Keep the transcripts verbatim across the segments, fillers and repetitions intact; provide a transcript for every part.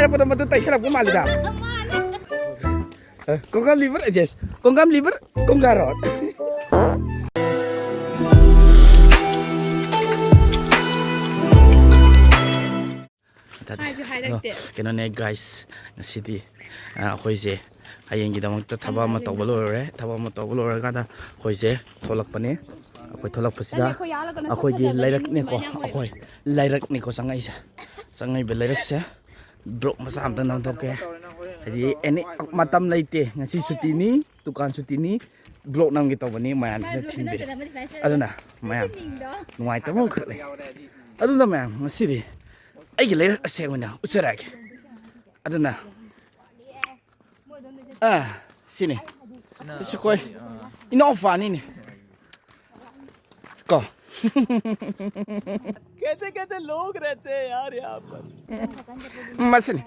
ꯍꯥꯏꯔꯛꯄꯗ ꯃꯗꯨ ꯇꯩꯁꯜꯂꯛꯄ ꯃꯥꯜꯂꯤꯗ꯫ ꯃꯥꯅꯦ꯫ ꯑ, ꯀꯣꯡꯒꯥꯝ ꯂꯤꯚꯔ, ꯖꯦꯁ, ꯀꯣꯡꯒꯥꯝ ꯂꯤꯚꯔ, ꯀꯣꯡꯒꯥꯔꯣꯠ꯫ ꯍꯥꯏꯁꯨ ꯍꯥꯏꯔꯛꯇꯦ꯫ ꯑꯗꯣ, ꯀꯩꯅꯣꯅꯦ, ꯒꯥꯏꯁ, ꯉꯁꯤꯗꯤ, ꯑ, ꯑꯩꯈꯣꯏꯁꯦ ꯍꯌꯦꯡꯒꯤꯗꯃꯛꯇ ꯊꯕꯛ ꯑꯃ ꯇꯧꯕ ꯂꯣꯏꯔꯦ꯫ ꯊꯕꯛ ꯑꯃ ꯇꯧꯕ ꯂꯣꯏꯔꯀꯥꯟꯗ ꯑꯩꯈꯣꯏꯁꯦ ꯊꯣꯛꯂꯛꯄꯅꯦ꯫ ꯑꯩꯈꯣꯏ ꯊꯣꯛꯂꯛꯄꯁꯤꯗ ꯅꯠꯇꯦ, ꯑꯩꯈꯣꯏ ꯌꯥꯎꯔꯒꯅ ꯑꯩꯈꯣꯏꯒꯤ ꯁꯛꯐꯖꯕꯅꯤ ꯂꯩꯔꯛꯅꯦꯀꯣ, ꯑꯗꯨꯃꯥꯏꯅ ꯑꯩꯈꯣꯏ꯫ ꯑꯩꯈꯣꯏ ꯂꯩꯔꯛꯅꯤꯀꯣ ꯆꯪꯉꯛꯏꯁꯦ꯫ ꯆꯪꯉꯛꯏꯕ ꯂꯩꯔꯛꯁꯦ ꯕ꯭ꯂꯣꯛ ꯃꯆꯥ ꯑꯝꯇ ꯅꯝꯊꯣꯛꯀꯦ꯫ ꯍꯥꯏꯗꯤ ꯑꯦꯅꯤ ꯃꯇꯝ ꯂꯩꯇꯦ꯫ ꯉꯁꯤ ꯁꯨꯇꯤꯅꯤ, ꯗꯨꯀꯥꯟ ꯁꯨꯇꯤꯅꯤ, ꯕ꯭ꯂꯣꯛ ꯅꯝꯒꯦ ꯇꯧꯕꯅꯤ, ꯃꯌꯥꯝꯁꯤꯅ ꯊꯤꯡꯕꯤꯔꯦ꯫ ꯑꯗꯨꯅ ꯃꯌꯥꯝ ꯅꯨꯡꯉꯥꯏꯇꯕ ꯑꯃꯈꯛ ꯂꯩ꯫ ꯑꯗꯨꯅ ꯃꯌꯥꯝ ꯉꯁꯤꯗꯤ ꯑꯩꯒꯤ ꯂꯩꯔꯛ ꯑꯁꯦꯡꯕꯅ ꯎꯠꯆꯔꯛꯑꯒꯦ꯫ ꯑꯗꯨꯅ ꯑꯥ, ꯁꯤꯅꯤ꯫ ꯁꯤ ꯑꯩꯈꯣꯏ ꯏꯅꯥꯎꯄꯥꯅꯤꯅꯦ꯫ ꯀꯣ꯫ कैसे कैसे लोग रहते हैं यार यहाँ पर। ꯃꯁꯤꯅꯤ꯫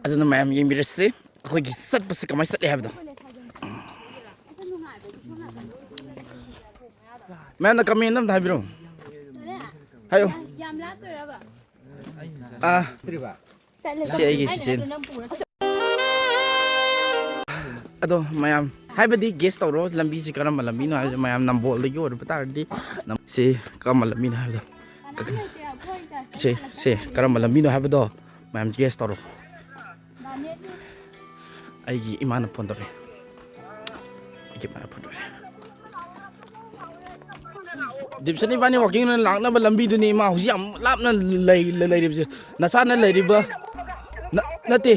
ꯑꯗꯨꯅ ꯃꯌꯥꯝ ꯌꯦꯡꯕꯤꯔꯁꯤ ꯑꯩꯈꯣꯏꯒꯤ ꯆꯠꯄꯁꯦ ꯀꯃꯥꯏꯅ ꯆꯠꯂꯦ ꯍꯥꯏꯕꯗꯣ꯫ ꯃꯌꯥꯝꯅ ꯀꯃꯦꯟ ꯑꯝꯇ ꯍꯥꯏꯕꯤꯔꯣ꯫ ꯍꯥꯏꯌꯣ꯫ ꯌꯥꯝ ꯂꯥꯞꯇꯣꯏꯔꯕ? ꯑꯥ꯫ ꯆꯠꯂꯦ꯫ ꯁꯤ ꯑꯩꯒꯤ ꯆꯤꯆꯦꯅꯤ꯫ ꯑꯗꯣ ꯃꯌꯥꯝ ꯍꯥꯏꯕꯗꯤ ꯒꯦꯁ ꯇꯧꯔꯣ, ꯂꯝꯕꯤꯁꯤ ꯀꯔꯝꯕ ꯂꯝꯕꯤꯅꯣ ꯍꯥꯏꯕꯁꯦ꯫ ꯃꯌꯥꯝ ꯅꯝꯕꯣꯜꯗꯒꯤ ꯑꯣꯏꯔꯕ ꯇꯥꯔꯗꯤ ꯅꯝ-, ꯁꯤ ꯀꯔꯝꯕ ꯂꯝꯕꯤꯅꯣ ꯍꯥꯏꯕꯗꯣ꯫ ꯁꯤ, ꯁꯤ ꯀꯔꯝꯕ ꯂꯝꯕꯤꯅꯣ ꯍꯥꯏꯕꯗꯣ ꯃꯌꯥꯝ ꯒꯦꯁ ꯇꯧꯔꯣ꯫ ꯑꯩꯒꯤ ꯏꯃꯥꯅ ꯐꯣꯟ ꯇꯧꯔꯛꯑꯦ꯫ ꯑꯩꯒꯤ ꯏꯃꯥꯅ ꯐꯣꯟ ꯇꯧꯔꯛꯑꯦ꯫ ꯗꯤꯞꯁꯟ ꯏꯕꯥꯅꯤ ꯋꯥꯛꯀꯤꯡ ꯑꯣꯏꯅ ꯂꯥꯛꯅꯕ ꯂꯝꯕꯤꯗꯨꯅꯤ ꯏꯃꯥ ꯍꯧꯖꯤꯛ ꯌꯥꯝ ꯂꯥꯞꯅ ꯂꯩ-, ꯂꯩꯔꯤꯕꯁꯦ꯫ ꯅꯆꯥꯅ ꯂꯩꯔꯤꯕ, ꯅ-, ꯅꯠꯇꯦ,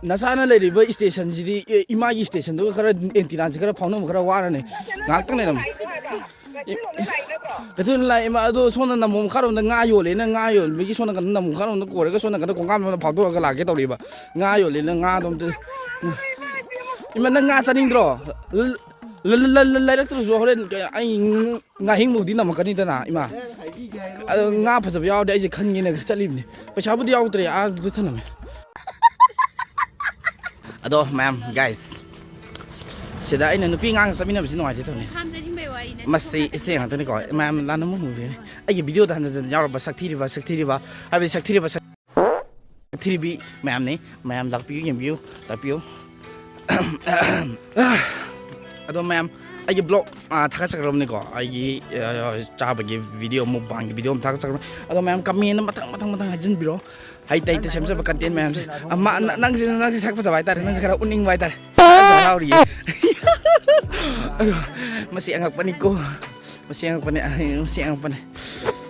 ꯅꯆꯥꯅ ꯂꯩꯔꯤꯕ ꯏꯁꯇꯦꯁꯟꯁꯤꯗꯤ, ꯑꯦ, ꯏꯃꯥꯒꯤ ꯏꯁꯇꯦꯁꯟꯗꯨꯒ ꯈꯔ ꯑꯦꯟꯇꯤꯅꯥꯁꯤ ꯈꯔ ꯐꯥꯎꯅꯕ ꯈꯔ ꯋꯥꯔꯅꯤ꯫ ꯉꯥꯏꯍꯥꯛꯇꯪ ꯂꯩꯔꯝꯃꯨ꯫ ꯀꯩꯊꯦꯜ ꯂꯥꯛꯑꯦ ꯏꯃꯥ, ꯑꯗꯣ ꯁꯣꯝꯗ ꯅꯝꯕꯣꯜ ꯃꯈꯥꯔꯣꯝꯗ ꯉꯥ ꯌꯣꯜꯂꯦꯅ ꯉꯥ ꯌꯣꯟꯕꯒꯤ ꯁꯣꯝ ꯅꯥꯀꯟꯗ ꯅꯝꯕꯣꯜ ꯃꯈꯥꯔꯣꯝꯗ ꯀꯣꯏꯔꯒ ꯁꯣꯝ ꯅꯥꯀꯟꯗ ꯈꯣꯡꯀꯥꯝ ꯁꯣꯝꯗ ꯐꯥꯎꯗꯣꯔꯛꯑꯒ ꯂꯥꯛꯀꯦ ꯇꯧꯔꯤꯕ꯫ ꯉꯥ ꯌꯣꯜꯂꯦꯅ ꯉꯥꯗꯣ ꯑꯝꯇ, ꯏꯃꯥ, ꯅꯪ ꯉꯥ ꯆꯥꯅꯤꯡꯗ꯭ꯔꯣ? ꯂ-, ꯂ-, ꯂ-, ꯂ-, ꯂꯩꯔꯛꯇ꯭ꯔꯁꯨ ꯍꯣꯔꯦꯟ ꯑꯩ ꯉꯥꯍꯤꯡꯕꯨꯗꯤ ꯅꯝꯃꯛꯀꯅꯤꯗꯅ, ꯏꯃꯥ꯫ ꯑꯗꯣ ꯉꯥ ꯐꯖꯕ ꯌꯥꯎꯔꯗꯤ ꯑꯩꯁꯦ ꯈꯟꯒꯦꯅ ꯆꯠꯂꯤꯕꯅꯤ꯫ ꯄꯩꯁꯥꯕꯨꯗꯤ ꯌꯥꯎꯗ꯭ꯔꯦ, ꯑꯥꯗ ꯊꯅꯝꯃꯦ꯫ ꯑꯗꯣ ꯃꯌꯥꯝ, ꯒꯥꯏꯁ, ꯁꯤꯗ ꯑꯩꯅ ꯅꯨꯄꯤ ꯑꯉꯥꯡꯒ ꯆꯠꯃꯤꯟꯅꯕꯁꯤ ꯅꯨꯡꯉꯥꯏꯖꯗꯕꯅꯤ꯫ ꯈꯥꯝꯖꯅꯤꯡꯕꯩ ꯋꯥꯔꯤ꯫ ꯃꯁꯤ ꯏꯆꯦ ꯉꯥꯛꯇꯅꯤꯀꯣ, ꯃꯌꯥꯝ ꯂꯥꯟꯅ ꯑꯃꯨꯛ ꯎꯕꯤꯔꯦ꯫ ꯑꯩꯒꯤ ꯚꯤꯗꯤꯑꯣꯗ ꯍꯟꯖꯟ ꯍꯟꯖꯟ ꯌꯥꯎꯔꯕ ꯁꯛꯊꯤꯔꯤꯕ, ꯁꯛꯊꯤꯔꯤꯕ ꯍꯥꯏꯕꯗꯤ ꯁꯛꯊꯤꯔꯤꯕ, ꯁꯛꯊꯤꯔꯤꯕꯤ ꯃꯌꯥꯝꯅꯤ꯫ ꯃꯌꯥꯝ ꯂꯥꯛꯄꯤꯌꯨ, ꯌꯦꯡꯕꯤꯌꯨ, ꯇꯥꯛꯄꯤꯌꯨ꯫ ꯑꯗꯣ ꯃꯌꯥꯝ, ꯑꯩꯒꯤ ꯕ꯭ꯂꯣꯛ ꯊꯥꯒꯠꯆꯈ꯭ꯔꯕꯅꯤꯀꯣ, ꯑꯩꯒꯤ ꯆꯥꯕꯒꯤ ꯚꯤꯗꯤꯑꯣ, ꯃꯨꯛꯕꯥꯡꯒꯤ ꯚꯤꯗꯤꯑꯣ ꯑꯃ ꯊꯥꯒꯠꯆꯈ꯭ꯔꯕꯅꯤ꯫ ꯑꯗꯣ ꯃꯌꯥꯝ, ꯀꯃꯦꯟꯗ ꯃꯊꯪ ꯃꯊꯪ ꯃꯊꯪ ꯍꯥꯏꯖꯤꯟꯕꯤꯔꯣ꯫ ꯍꯩꯇ ꯍꯩꯇ ꯁꯦꯝꯖꯕ ꯀꯟꯇꯦꯟ ꯃꯌꯥꯝꯁꯦ꯫ ꯑꯃ, ꯅ-, ꯅꯪꯁꯤ, ꯅꯪꯁꯤ ꯁꯛ ꯐꯖꯕ ꯍꯥꯏꯇꯥꯔꯦ, ꯅꯪꯁꯤ ꯈꯔ ꯎꯠꯅꯤꯡꯕ ꯍꯥꯏꯇꯥꯔꯦ꯫ ꯑꯩꯁꯨ ꯍꯔꯥꯎꯔꯤꯌꯦ꯫ ꯑꯗꯣ ꯃꯁꯤ ꯑꯉꯛꯄꯅꯤꯀꯣ, ꯃꯁꯤ ꯑꯉꯛꯄꯅꯦ, ꯃꯁꯤ ꯑꯉꯛꯄꯅꯦ꯫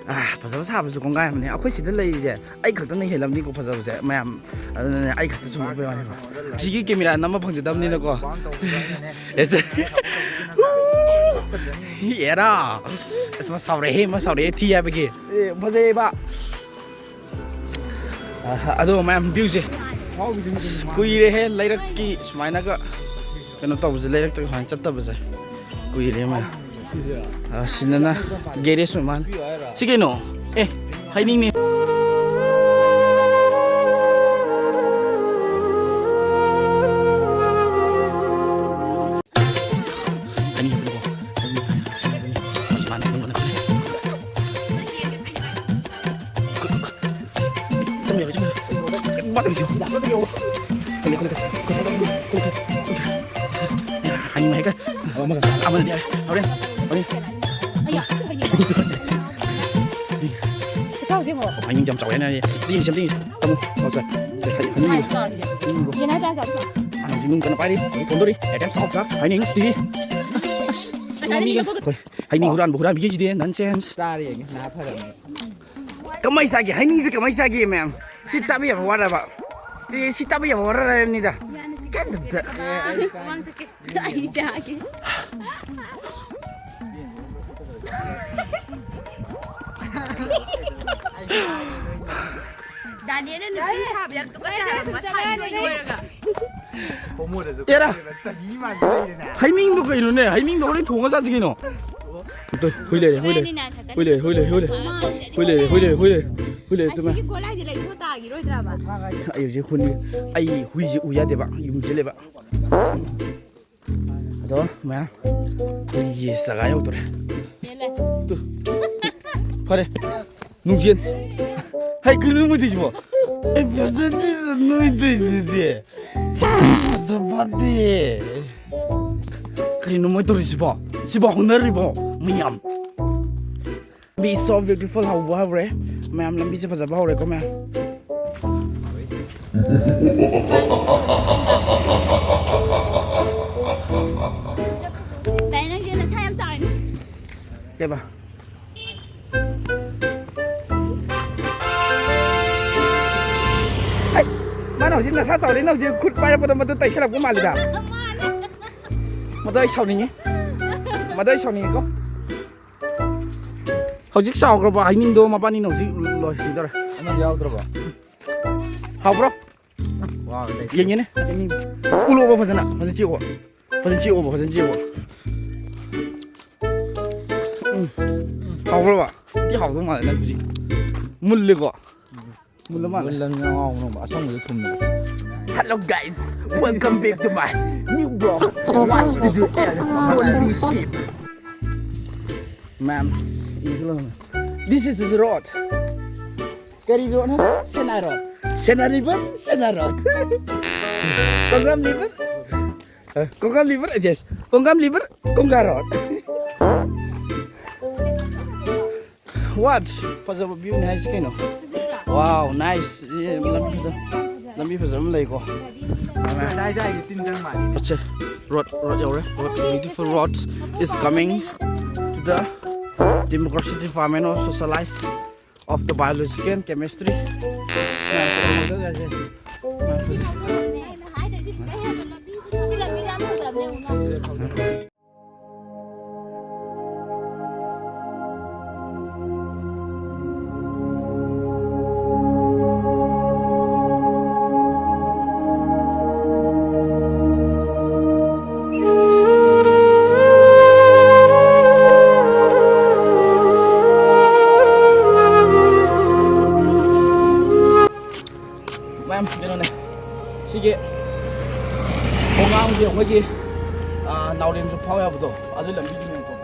ꯑꯥ, ꯐꯖꯕ ꯁꯥꯕꯁꯨ ꯀꯣꯡꯒꯥꯏ ꯑꯃꯅꯦ꯫ ꯑꯩꯈꯣꯏ ꯁꯤꯗ ꯂꯩꯔꯤꯁꯦ ꯑꯩ ꯈꯛꯇꯅ ꯍꯦꯜꯂꯝꯅꯤꯀꯣ ꯐꯖꯕꯁꯦ ꯃꯌꯥꯝ, ꯑꯗꯨꯅꯅꯦ ꯑꯩ ꯈꯛꯇ ꯁꯨꯝ ꯎꯠꯄꯩ ꯋꯥꯅꯦꯕ꯫ ꯁꯤꯒꯤ ꯀꯦꯃꯦꯔꯥ ꯅꯝꯕ ꯐꯪꯖꯗꯕꯅꯤꯅꯀꯣ꯫ ꯑꯦꯔꯥ꯫ ꯑꯁ, ꯃꯥ ꯁꯥꯎꯔꯛꯑꯦ, ꯃꯥ ꯁꯥꯎꯔꯛꯑꯦ ꯊꯤ ꯍꯥꯏꯕꯒꯤ꯫ ꯑꯦ, ꯐꯖꯩꯌꯦꯕ꯫ ꯑꯗꯣ ꯃꯌꯥꯝ ꯚ꯭ꯌꯨꯁꯦ, ꯑꯁ, ꯀꯨꯏꯔꯦꯍꯦ ꯂꯩꯔꯛꯀꯤ ꯁꯨꯃꯥꯏꯅꯒ ꯀꯩꯅꯣ ꯇꯧꯕꯁꯦ, ꯂꯩꯔꯛꯇꯒ ꯁꯨꯃꯥꯏꯅ ꯆꯠꯇꯕꯁꯦ ꯀꯨꯏꯔꯦ ꯃꯌꯥꯝ꯫ ꯑ, ꯁꯤꯗꯅ ꯒꯦꯔꯦꯖ ꯑꯣꯏ ꯃꯥꯜꯂꯦ꯫ ꯁꯤ ꯀꯩꯅꯣ? ꯑꯦ, ꯍꯥꯏꯅꯤꯡꯅꯦ꯫ ꯑꯅꯤ ꯍꯥꯞꯄꯨꯀꯣ꯫ ꯑꯅꯤ ꯍꯥꯞꯄꯨꯀꯣ꯫ ꯃꯥꯅ ꯑꯩꯉꯣꯟꯗ ꯍꯥꯏꯅꯤꯡꯕ ꯍꯦꯛꯇ꯫ ꯑꯃꯅꯗꯤ ꯌꯥꯔꯦ꯫ ꯍꯣꯔꯦꯟ꯫ ꯍꯣꯔꯦꯟ꯫ ꯑꯌꯥ꯫ ꯍꯥꯏꯅꯤꯡꯁꯦ ꯌꯥꯝ ꯆꯥꯎꯋꯦꯅ ꯍꯥꯏꯌꯦ꯫ ꯇꯤꯡꯁꯤ, ꯇꯤꯡꯁꯤ꯫ ꯇꯥꯃꯣ꯫ ꯑꯣ, ꯁꯥꯔ꯫ ꯍꯥꯏꯅꯤꯡꯕ꯫ ꯌꯦꯟ ꯍꯥꯏ ꯆꯥ ꯆꯥ ꯆꯥ꯫ ꯍꯧꯖꯤꯛ ꯅꯨꯡ ꯀꯟꯅ ꯄꯥꯏꯔꯤ꯫ ꯍꯧꯖꯤꯛ ꯊꯣꯡꯗꯣꯔꯤ꯫ ꯑꯦꯇꯦꯝ ꯁꯣꯜꯚ ꯇ ꯍꯥꯏꯅꯤꯡꯁ ꯇꯤ ꯚꯤ꯫ ꯉꯁꯥꯏꯗꯒꯤ ꯂꯧꯊꯣꯛꯄ ꯍꯣꯏ꯫ ꯍꯩꯅꯤꯡ ꯍꯨꯔꯥꯟꯕ ꯍꯨꯔꯥꯟꯕꯤꯒꯤꯁꯤꯗꯤ ꯅꯟꯁꯦꯟꯁ꯫ ꯆꯥꯔ ꯌꯦꯡꯒꯦ, ꯅꯥ ꯐꯔꯝꯅꯤ꯫ ꯀꯃꯥꯏ ꯆꯥꯒꯦ? ꯍꯩꯅꯤꯡꯁꯦ ꯀꯃꯥꯏ ꯆꯥꯒꯦ, ꯃꯌꯥꯝ? ꯁꯤ ꯇꯥꯕ ꯌꯥꯝ ꯋꯥꯔꯕ? ꯑꯦ, ꯁꯤ ꯇꯥꯕ ꯌꯥꯝ ꯋꯥꯔꯕ ꯍꯥꯏꯕꯅꯤꯗ꯫ ꯀꯩꯝ ꯅꯠꯇꯦ꯫ ꯑꯩ ꯆꯥꯒꯦ꯫ ꯗꯥꯅꯤꯌꯦꯜꯅ ꯅꯨꯄꯤ ꯁꯥꯕ ꯌꯥꯝ ꯇꯨꯀꯠꯆꯩ ꯍꯥꯏꯕ, ꯃꯁꯥꯒꯤ ꯂꯣꯏ ꯂꯣꯏꯔꯒ꯫ ꯍꯣꯃꯣꯗꯁꯨ ꯑꯦꯔꯥ! ꯆꯍꯤ ꯃꯥꯟꯕ ꯂꯩꯔꯦꯅꯦ꯫ ꯍꯩꯅꯤꯡꯗꯣ ꯀꯩꯅꯣꯅꯦ? ꯍꯩꯅꯤꯡꯗꯣ ꯍꯣꯔꯦꯟ ꯊꯣꯡꯉ ꯆꯥꯁꯤ ꯀꯩꯅꯣ꯫ ꯍꯨꯏ ꯂꯩꯔꯦ, ꯍꯨꯏ ꯂꯩꯔꯦ꯫ ꯍꯣꯔꯦꯟꯅꯤꯅꯦ, ꯁꯇꯔꯗꯦ꯫ ꯍꯨꯏ ꯂꯩꯔꯦ, ꯍꯨꯏ ꯂꯩꯔꯦ, ꯍꯨꯏ ꯂꯩꯔꯦ꯫ ꯍꯨꯏ ꯂꯩꯔꯦ, ꯍꯨꯏ ꯂꯩꯔꯦ, ꯍꯨꯏ ꯂꯩꯔꯦ꯫ ꯍꯨꯏ ꯂꯩꯔꯦ, ꯇꯨꯃꯦ꯫ ꯁꯤꯒꯤ ꯒꯣꯂꯥꯏꯁꯦ ꯂꯩꯊꯣꯛ ꯇꯥꯈꯤꯔꯣꯏꯗ꯭ꯔꯕ? ꯑꯩ ꯍꯧꯖꯤꯛ ꯍꯨꯏ, ꯑꯩ ꯍꯨꯏꯁꯦ ꯎ ꯌꯥꯗꯦꯕ, ꯌꯨꯝꯁꯤꯜꯂꯦꯕ꯫ ꯑꯗꯣ ꯃꯌꯥꯝ, ꯑꯩꯈꯣꯏꯒꯤ ꯖꯒꯥ ꯌꯧꯗꯣꯔꯦ꯫ ꯇꯨ꯫ ꯐꯔꯦ꯫ ꯅꯨꯡꯖꯦꯟ꯫ ꯍꯩ, ꯀꯩꯅꯣ ꯅꯣꯏ ꯇꯧꯔꯤꯁꯤꯕꯣ? ꯑꯦ, ꯐꯖꯗꯦꯗ ꯅꯣꯏ ꯇꯧꯔꯤꯁꯤꯗꯤ꯫ ꯐꯖꯕꯗꯤ꯫ ꯀꯔꯤꯅꯣ ꯃꯣꯏ ꯇꯧꯔꯤꯁꯤꯕꯣ? ꯁꯤꯕꯣ ꯍꯧꯅꯔꯤꯕꯣ ꯃꯌꯥꯝ? Be so beautiful ꯍꯧꯕ ꯍꯧꯔꯦ꯫ ꯃꯌꯥꯝ ꯂꯝꯕꯤꯁꯦ ꯐꯖꯕ ꯍꯧꯔꯦꯀꯣ ꯃꯌꯥꯝ꯫ ꯗꯥꯏ, ꯅꯪꯁꯦ ꯅꯁꯥ ꯌꯥꯝ ꯆꯥꯎꯔꯦꯅꯦ꯫ ꯀꯩꯕ? ꯑꯁ! ꯃꯥꯅ ꯍꯧꯖꯤꯛ ꯅꯁꯥ ꯆꯥꯎꯔꯦꯅ ꯍꯧꯖꯤꯛ ꯈꯨꯠ ꯄꯥꯏꯔꯛꯄꯗ ꯃꯗꯨ ꯇꯩꯁꯜꯂꯛꯄ ꯃꯥꯜꯂꯤꯗ꯫ ꯃꯥꯅꯦ꯫ ꯃꯗꯨ ꯑꯩ ꯁꯥꯎꯅꯤꯡꯉꯤ꯫ ꯃꯗꯨ ꯑꯩ ꯁꯥꯎꯅꯤꯡꯉꯤꯀꯣ꯫ ꯍꯧꯖꯤꯛ ꯆꯥꯎꯈ꯭ꯔꯕ ꯍꯩꯅꯤꯡꯗꯣ ꯃꯕꯥꯅꯤꯅ ꯍꯧꯖꯤꯛ ꯂꯣꯏꯁꯤꯟꯗꯣꯔꯦ꯫ ꯑꯃ ꯌꯥꯎꯗ꯭ꯔꯕꯣ? ꯍꯥꯎꯕ꯭ꯔꯣ? ꯋꯥ, ꯂꯩ꯫ ꯌꯦꯡꯒꯦꯅꯦ꯫ ꯍꯩꯅꯤꯡ꯫ ꯎꯠꯂꯣꯕ ꯐꯖꯅ꯫ ꯐꯖꯅ ꯆꯤꯛꯑꯣ꯫ ꯐꯖꯅ ꯆꯤꯛꯑꯣ, ꯐꯖꯅ ꯆꯤꯛꯑꯣ꯫ ꯎꯝ꯫ ꯍꯥꯎꯕ꯭ꯔꯕ? ꯇꯤ ꯍꯥꯎꯗꯧ ꯃꯥꯜꯂꯦ ꯅꯪ ꯍꯧꯖꯤꯛ꯫ ꯃꯨꯜꯂꯦꯀꯣ? ꯃꯨꯜꯂ ꯃꯥꯜꯂꯦ꯫ ꯃꯨꯜꯂꯕꯅꯤꯅ ꯉꯥꯎ ꯉꯥꯎꯕ꯫ ꯑꯁꯪꯕꯗꯣ ꯊꯨꯝꯃꯦ꯫ Hello guys, welcome back to my new vlog. What to do? Don't be skip. Ma'am, this is the road. ꯀꯔꯤ road no? Sena road. Sena river, Sena road. ꯀꯣꯡꯒ꯭ꯔꯥꯝ river. ꯀꯣꯡꯒ꯭ꯔꯥꯝ river, yes. ꯀꯣꯡꯒ꯭ꯔꯥꯝ river, ꯀꯣꯡꯒ꯭ꯔꯥ road. What? ꯐꯖꯕ view ꯅꯤ ꯍꯥꯏꯁꯤ ꯀꯩꯅꯣ? Wow, nice. ꯑꯦ, ꯂꯝꯕꯤ ꯐꯖ-, ꯂꯝꯕꯤ ꯐꯖꯕ ꯑꯃ ꯂꯩꯀꯣ꯫ ꯑꯗꯥꯏꯗꯥꯏꯒꯤ ꯇꯤꯟ ꯆꯪ ꯃꯥꯜꯂꯤ꯫ ꯑꯠꯆꯥ, road, road ꯌꯧꯔꯦ꯫ Road, beautiful road is coming to the Democracy Department of Socialize of the Biological Chemistry. ꯃꯌꯥꯝ ꯀꯩꯅꯣꯅꯦ, ꯁꯤꯒꯤ ꯈꯣꯡꯅꯥꯡꯁꯦ ꯑꯩꯈꯣꯏꯒꯤ ꯑꯥ, ꯅꯥꯎꯔꯦꯝꯁꯨ ꯐꯥꯎ ꯌꯥꯕꯗꯣ, ꯑꯗꯨ ꯂꯝꯕꯤꯗꯨꯅꯦꯕꯀꯣ꯫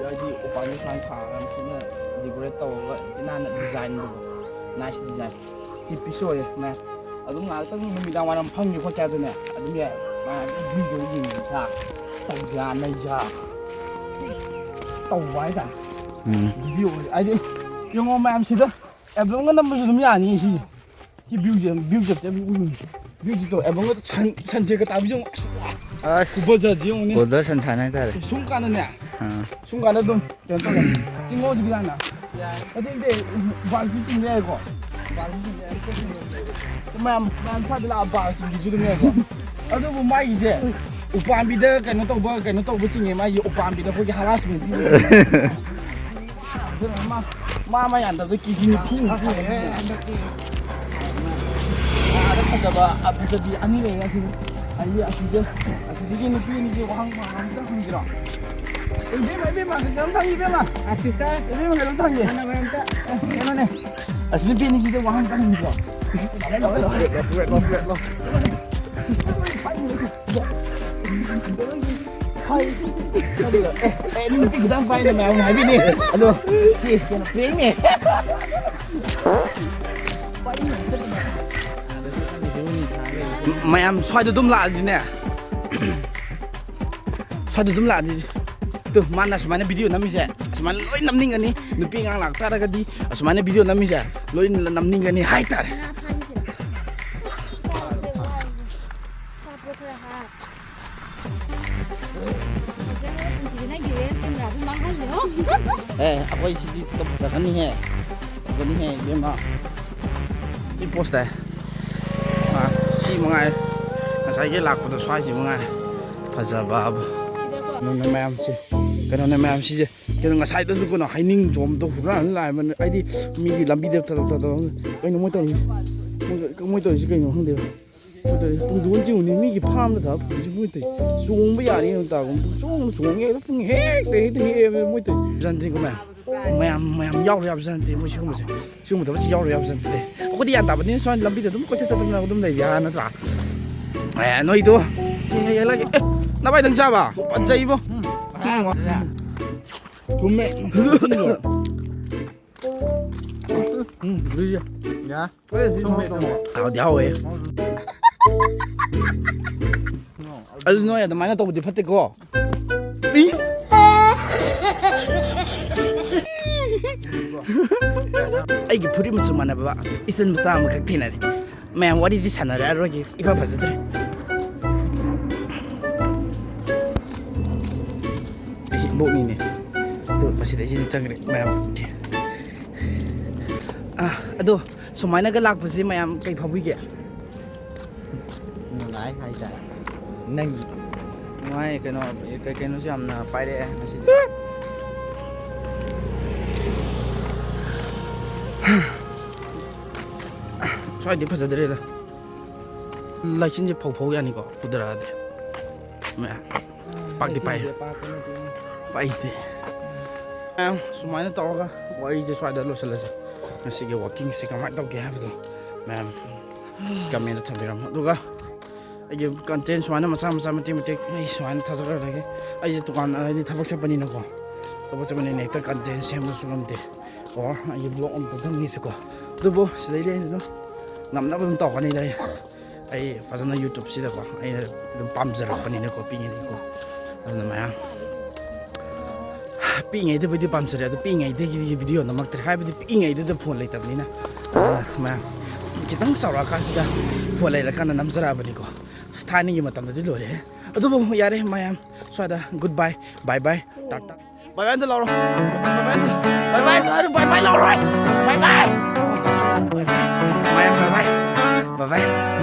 ꯍꯥꯏꯗꯤ ꯎꯄꯥꯟꯗꯤ ꯁꯨꯃꯥꯏꯅ ꯊꯥꯔꯒ ꯌꯥꯝ ꯊꯤꯅ decorate ꯇꯧꯔꯒ ꯌꯥꯝ ꯊꯤꯅ ꯅꯥꯟꯅ design ꯗꯣ, nice design, ꯇꯤꯄꯤꯁ ꯑꯣꯏꯌꯦ ꯃꯌꯥꯝ꯫ ꯑꯗꯨꯝ ꯉꯥꯏꯍꯥꯛꯇꯪ ꯅꯨꯃꯤꯗꯥꯡ ꯋꯥꯏꯔꯝ ꯐꯝꯒꯦ ꯈꯣꯠꯀꯦ ꯍꯥꯏꯕꯗꯅꯦ ꯑꯗꯨꯝ ꯌꯥꯏ꯫ ꯃꯌꯥꯝ view ꯗꯣ ꯌꯦꯡꯉꯒ ꯁꯥ ꯇꯧꯁꯦ ꯍꯥ, ꯅꯩꯁꯦ ꯍꯥ ꯇꯧꯕ ꯍꯥꯏꯇꯥꯔꯦ꯫ ꯎꯝ꯫ View ꯍꯥꯏꯗꯤ ꯌꯦꯡꯉꯣ ꯃꯌꯥꯝ, ꯁꯤꯗ album ꯒ ꯅꯝꯕꯁꯨ ꯑꯗꯨꯝ ꯌꯥꯅꯤ ꯁꯤ꯫ ꯁꯤ view ꯁꯦ, view ꯁꯦ ꯑꯝꯇ ꯎꯝ, view ꯁꯦ ꯇꯧ꯫ album ꯒ ꯁꯟ, sunset ꯒ ꯇꯥꯕꯤ ꯌꯦꯡꯉꯣ꯫ ꯑꯁ, ꯋꯥ, ꯑꯁ꯫ ꯈꯨꯐꯖꯁꯤ ꯌꯦꯡꯉꯨꯅꯦ꯫ Golden sunshine ꯍꯥꯏꯇꯥꯔꯦ꯫ ꯁꯨꯝ ꯀꯥꯟꯗꯅꯦ꯫ ꯑꯥ꯫ ꯁꯨꯝ ꯀꯥꯟꯗ ꯑꯗꯨꯝ ꯀꯩꯅꯣ ꯇꯧꯔꯦ꯫ ꯆꯤꯡꯉꯧꯁꯤꯗꯤ ꯌꯥꯅ꯫ ꯑꯗꯨꯗꯤ ꯎꯄꯥꯜꯁꯨ ꯆꯤꯡꯕ ꯌꯥꯏꯀꯣ꯫ ꯎꯄꯥꯜꯁꯨ ꯆꯤꯡꯕ ꯌꯥꯏ꯫ ꯃꯌꯥꯝ, ꯃꯌꯥꯝ ꯁ꯭ꯋꯥꯏꯗ ꯂꯥꯛꯑ ꯎꯄꯥꯜ ꯆꯤꯡꯕꯤꯁꯨ ꯑꯗꯨꯝ ꯌꯥꯏꯀꯣ꯫ ꯑꯗꯨꯕꯨ ꯃꯥꯒꯤꯁꯦ ꯎꯄꯥꯝꯕꯤꯗ ꯀꯩꯅꯣ ꯇꯧꯕ, ꯀꯩꯅꯣ ꯇꯧꯕ ꯆꯤꯡꯉꯦ꯫ ꯃꯥꯒꯤ ꯎꯄꯥꯝꯕꯤꯗ ꯑꯩꯈꯣꯏꯒꯤ harassment ꯄꯤꯕ꯫ ꯑꯗꯨꯅ ꯃꯥ, ꯃꯥ, ꯃꯥ ꯌꯥꯟꯗꯕꯗ ꯀꯦꯖꯤ ꯅꯤꯐꯨ ꯃꯨꯛ ꯐꯪꯉꯦ ꯍꯟꯗꯛꯇꯤ꯫ ꯑꯥꯗ ꯐꯖꯕ, ꯑ, ꯐꯖꯕꯤ ꯑꯅꯤ ꯂꯩꯔꯦ ꯑꯁꯤꯗ꯫ ꯑꯩ ꯑꯁꯤꯗ, ꯑꯁꯤꯗꯒꯤ ꯅꯨꯄꯤ ꯑꯅꯤꯁꯦ ꯋꯥꯍꯪ ꯋꯥꯍꯪ ꯑꯝꯇ ꯍꯪꯁꯤꯔꯣ? ꯏꯕꯦꯝꯃ, ꯏꯕꯦꯝꯃ, ꯀꯩꯅꯣꯝ ꯍꯪꯒꯦ, ꯏꯕꯦꯝꯃ꯫ ꯑ, sister꯫ ꯏꯕꯦꯝꯃ, ꯀꯩꯅꯣꯝ ꯍꯪꯒꯦ꯫ ꯀꯩꯅꯣꯅꯦ? ꯑꯁꯤ ꯅꯨꯄꯤ ꯑꯅꯤꯁꯤꯗ ꯋꯥꯍꯪ ꯑꯝꯇ ꯍꯪꯁꯤꯔꯣ? ꯂꯥꯛꯑꯣ, ꯂꯥꯛꯑꯣ, ꯂꯥꯛꯑꯣ꯫ ꯍꯥꯏ꯫ ꯑꯦ, ꯑꯦ, ꯅꯨꯄꯤ ꯈꯤꯇꯪ ꯄꯥꯏꯅ ꯃꯌꯥꯝ ꯍꯥꯏꯕꯤꯅꯤ꯫ ꯑꯗꯣ ꯁꯤ ꯀꯩꯅꯣ, prankꯅꯦ꯫ ꯃꯌꯥꯝ ꯁ꯭ꯋꯥꯏꯗ ꯑꯗꯨꯝ ꯂꯥꯛꯑꯗꯤꯅꯦ, ꯁ꯭ꯋꯥꯏꯗ ꯑꯗꯨꯝ ꯂꯥꯛꯑꯗꯤ, ꯇꯨ, ꯃꯥꯅ ꯁꯨꯃꯥꯏꯅ video ꯅꯝꯃꯤꯁꯦ, ꯑꯁꯨꯃꯥꯏꯅ ꯂꯣꯏ ꯅꯝꯅꯤꯡꯒꯅꯤ꯫ ꯅꯨꯄꯤ ꯑꯉꯥꯡ ꯂꯥꯛꯇꯥꯔꯒꯗꯤ ꯑꯁꯨꯃꯥꯏꯅ video ꯅꯝꯃꯤꯁꯦ ꯂꯣꯏ ꯅꯝꯅꯤꯡꯒꯅꯤ ꯍꯥꯏꯇꯥꯔꯦ꯫ ꯉꯥ ꯐꯥꯈꯤꯁꯤꯔ? ꯆꯥꯁꯦ, ꯋꯥꯔꯁꯦ꯫ ꯑꯆꯥꯄꯣꯠ ꯈꯔ ꯍꯥꯞ꯫ ꯐꯖꯅ ꯄꯨꯟꯁꯤꯁꯦ ꯅꯪꯒꯤ ꯔꯦꯜ ꯀꯦꯃꯦꯔꯥꯗꯨ ꯃꯥꯡꯍꯜꯂꯦ, ꯍꯣ꯫ ꯑꯦ, ꯑꯩꯈꯣꯏ ꯁꯤꯗꯤ ꯐꯖꯒꯅꯤꯍꯦ꯫ ꯐꯖꯒꯅꯤꯍꯦ, ꯏꯕꯦꯝꯃ꯫ ꯁꯤ post ꯇꯥꯏ꯫ ꯑꯥ, ꯁꯤ ꯃꯉꯥꯏ꯫ ꯉꯁꯥꯏꯒꯤ ꯂꯥꯛꯄꯗꯣ ꯁ꯭ꯋꯥꯏꯁꯤ ꯃꯉꯥꯏ꯫ ꯐꯖꯕ ꯍꯥꯏꯕꯨ꯫ ꯀꯩꯅꯣꯅꯦ ꯃꯌꯥꯝꯁꯦ꯫ ꯀꯩꯅꯣꯅꯦ ꯃꯌꯥꯝ ꯁꯤꯁꯦ꯫ ꯀꯩꯅꯣ ꯉꯁꯥꯏꯗꯁꯨ ꯀꯩꯅꯣ ꯍꯩꯅꯤꯡ ꯖꯣꯝꯗꯣ ꯍꯨꯔꯥꯟ ꯂꯥꯛꯑꯦ꯫ ꯑꯩꯗꯤ ꯃꯤꯒꯤ ꯂꯝꯕꯤꯗ ꯇꯧ-, ꯇꯧ-, ꯇꯧ-, ꯀꯩꯅꯣ ꯃꯣꯏ ꯇꯧꯔꯤ? ꯃꯣꯏ, ꯃꯣꯏ ꯇꯧꯔꯤꯁꯤ ꯀꯩꯅꯣ ꯈꯪꯗꯦꯕ꯫ ꯃꯣꯏ ꯇꯧꯔꯤꯁꯤ ꯄꯨꯡꯗꯣꯟ ꯆꯤꯡꯉꯨꯅꯤ, ꯃꯤꯒꯤ farmꯗ ꯊꯥꯕ ꯄꯨꯡꯗꯣꯟ ꯆꯤꯡꯉꯨ ꯇꯧꯔꯤꯁꯤ꯫ ꯆꯣꯡꯕ ꯌꯥꯔꯤ ꯇꯥꯒꯨꯝ ꯆꯣꯡ ꯆꯣꯡꯉꯦ ꯄꯨꯡ ꯍꯦꯛꯇ ꯍꯦꯛꯇ ꯍꯦꯛꯑꯦ ꯃꯣꯏ ꯇꯧꯔꯤꯁꯤ꯫ ꯖꯟꯗꯤꯀꯣ ꯃꯌꯥꯝ꯫ ꯃꯌꯥꯝ, ꯃꯌꯥꯝ ꯌꯥꯎꯔꯣꯏ ꯌꯥꯕꯖꯥꯠ ꯅꯠꯇꯦ ꯃꯣꯏ ꯁꯤꯒꯨꯝꯕꯁꯦ꯫ ꯁꯤꯒꯨꯝꯕ ꯊꯕꯛꯁꯤ ꯌꯥꯎꯔꯣꯏ ꯌꯥꯕꯖꯥꯠ ꯅꯠꯇꯦ꯫ ꯑꯩꯈꯣꯏꯗꯤ ꯒ꯭ꯌꯥꯟ ꯇꯥꯕꯅꯤꯅ ꯁꯨꯃꯥꯏꯅ ꯂꯝꯕꯤꯗ ꯑꯗꯨꯝ ꯀꯣꯏꯆꯠ ꯆꯠꯇꯅ ꯑꯗꯨꯝ ꯂꯩꯕ ꯌꯥ ꯅꯠꯇ꯭ꯔꯥ? ꯑꯦ, ꯅꯣꯏꯗꯣ꯫ ꯁꯤ ꯍꯦꯛ ꯍꯦꯛꯂꯛꯑꯒꯦ꯫ ꯑꯦ, ꯇꯕꯥꯏꯗꯪ ꯆꯥꯕ? ꯐꯖꯩꯕꯣ. ꯊꯨꯝꯃꯦ. ꯎꯝ, ꯌꯥ. ꯍꯥꯎꯗꯤ ꯍꯥꯎꯋꯦ. ꯑꯗꯨ ꯅꯣꯏ ꯑꯗꯨꯃꯥꯏꯅ ꯇꯧꯕꯗꯤ ꯐꯠꯇꯦꯀꯣ. ꯑꯩꯒꯤ ꯐꯨꯔꯤꯠ ꯃꯆꯨ ꯃꯥꯟꯅꯕ ꯏꯆꯟ ꯃꯆꯥ ꯑꯃꯈꯛ ꯊꯦꯡꯅꯔꯦ. ꯃꯌꯥꯝ ꯋꯥꯔꯤꯗꯤ ꯁꯥꯟꯅꯔꯛꯑꯔꯣꯏꯒꯦ, ꯏꯐ ꯐꯖꯗ꯭ꯔꯦ. ꯑꯩꯁꯦ ꯏꯕꯣꯛꯅꯤꯅꯦ. ꯑꯗꯨ ꯃꯁꯤꯗꯩꯁꯤꯗ ꯆꯪꯈ꯭ꯔꯦ ꯃꯌꯥꯝ. ꯑꯥ, ꯑꯗꯣ ꯁꯨꯃꯥꯏꯅꯒ ꯂꯥꯛꯄꯁꯦ ꯃꯌꯥꯝ ꯀꯩ ꯐꯥꯎꯕꯤꯒꯦ? ꯅꯨꯡꯉꯥꯏ ꯍꯥꯏꯇꯥꯔꯦ. ꯅꯪꯒꯤ ꯅꯨꯡꯉꯥꯏ, ꯀꯩꯅꯣ, ꯀꯩ ꯀꯩꯅꯣꯁꯨ ꯌꯥꯝꯅ ꯄꯥꯏꯔꯛꯑꯦ ꯉꯁꯤꯗꯤ. ꯁ꯭ꯋꯥꯏꯗꯤ ꯐꯖꯗ꯭ꯔꯦꯗ. ꯂꯩꯆꯤꯟꯁꯦ ꯐꯧ ꯐꯧ ꯌꯥꯅꯤꯀꯣ, ꯐꯨꯗꯔꯛꯑꯗꯤ. ꯃꯌꯥꯝ ꯄꯥꯛꯇꯤ ꯄꯥꯏ. ꯂꯩꯆꯤꯟꯁꯦ ꯄꯥꯛꯄ ꯅꯠꯇꯦꯅꯦ. ꯄꯥꯏꯁꯦ. ꯃꯌꯥꯝ ꯁꯨꯃꯥꯏꯅ ꯇꯧꯔꯒ ꯋꯥꯔꯤꯁꯦ ꯁ꯭ꯋꯥꯏꯗ ꯂꯣꯏꯁꯤꯜꯂꯁꯦ. ꯉꯁꯤꯒꯤ ꯋꯥꯛꯀꯤꯡꯁꯤ ꯀꯃꯥꯏꯅ ꯇꯧꯒꯦ ꯍꯥꯏꯕꯗꯣ ꯃꯌꯥꯝ ꯀꯃꯦꯟꯗ ꯊꯝꯕꯤꯔꯝꯃꯣ. ꯑꯗꯨꯒ ꯑꯩꯒꯤ ꯀꯟꯇꯦꯟ ꯁꯨꯃꯥꯏꯅ ꯃꯆꯥ ꯃꯆꯥ ꯃꯇꯦꯛ ꯃꯇꯦꯛ ꯑꯩ ꯁꯨꯃꯥꯏꯅ ꯊꯥꯖꯔꯛꯑꯒꯦ. ꯑꯩꯁꯦ ꯗꯨꯀꯥꯟ, ꯍꯥꯏꯗꯤ ꯊꯕꯛ ꯆꯠꯄꯅꯤꯅꯀꯣ, ꯊꯕꯛ ꯆꯠꯄꯅꯤꯅ ꯍꯦꯛꯇ ꯀꯟꯇꯦꯟ ꯁꯦꯝꯕꯁꯨ ꯉꯝꯗꯦ. ꯑꯣꯔ ꯑꯩꯒꯤ ꯕ꯭ꯂꯣꯛ ꯑꯃ ꯇꯧꯊꯅꯤꯡꯉꯤꯁꯤꯀꯣ. ꯑꯗꯨꯕꯨ ꯁꯤꯗꯩꯗꯤ ꯑꯩ ꯑꯗꯨꯝ ꯉꯝꯅꯕ ꯑꯗꯨꯝ ꯇꯧꯔꯛꯀꯅꯤꯗ. ꯑꯩ ꯑꯩ ꯐꯖꯅ YouTubeꯁꯤꯗꯀꯣ, ꯑꯩꯅ ꯑꯗꯨꯝ ꯄꯥꯝꯖꯔꯛꯄꯅꯤꯅꯀꯣ, ꯄꯤꯛꯏꯉꯩꯗꯒꯤꯀꯣ. ꯑꯗꯨꯅ ꯃꯌꯥꯝ ꯄꯤꯛꯏꯉꯩꯗꯕꯨꯗꯤ ꯄꯥꯝꯖꯔꯦ, ꯑꯗꯣ ꯄꯤꯛꯏꯉꯩꯗꯒꯤ ꯚꯤꯗꯤꯑꯣ ꯅꯝꯃꯛꯇ꯭ꯔꯦ, ꯍꯥꯏꯕꯗꯤ ꯄꯤꯛꯏꯉꯩꯗꯨꯗ ꯐꯣꯟ ꯂꯩꯇꯕꯅꯤꯅ. ꯑꯗꯨꯅ ꯃꯌꯥꯝ ꯈꯤꯇꯪ ꯆꯥꯎꯔꯛꯑꯀꯥꯟꯁꯤꯗ ꯐꯣꯟ ꯂꯩꯔꯀꯥꯟꯗ ꯅꯝꯖꯔꯛꯑꯕꯅꯤꯀꯣ. ꯑꯁ, ꯊꯥꯏꯅꯒꯤ ꯃꯇꯝꯗꯗꯤ ꯂꯣꯏꯔꯦ. ꯑꯗꯨꯕꯨ ꯌꯥꯔꯦ ꯃꯌꯥꯝ, ꯁ꯭ꯋꯥꯏꯗ goodbye, bye bye, ꯇꯥꯇꯥ. ꯕꯥꯏ ꯕꯥꯏ ꯑꯝꯇ ꯂꯥꯎꯔꯣ. ꯕꯥꯏ ꯕꯥꯏ ꯑꯝꯇ. ꯕꯥꯏ ꯕꯥꯏ ꯑꯝꯇ ꯍꯥꯏꯔꯣ. ꯕꯥꯏ ꯕꯥꯏ ꯂꯥꯎꯔꯣ. ꯕꯥꯏ ꯕꯥꯏ. ꯕꯥꯏ ꯕꯥꯏ. ꯃꯌꯥꯝ ꯕꯥꯏ ꯕꯥꯏ. ꯕꯥꯏ ꯕꯥꯏ.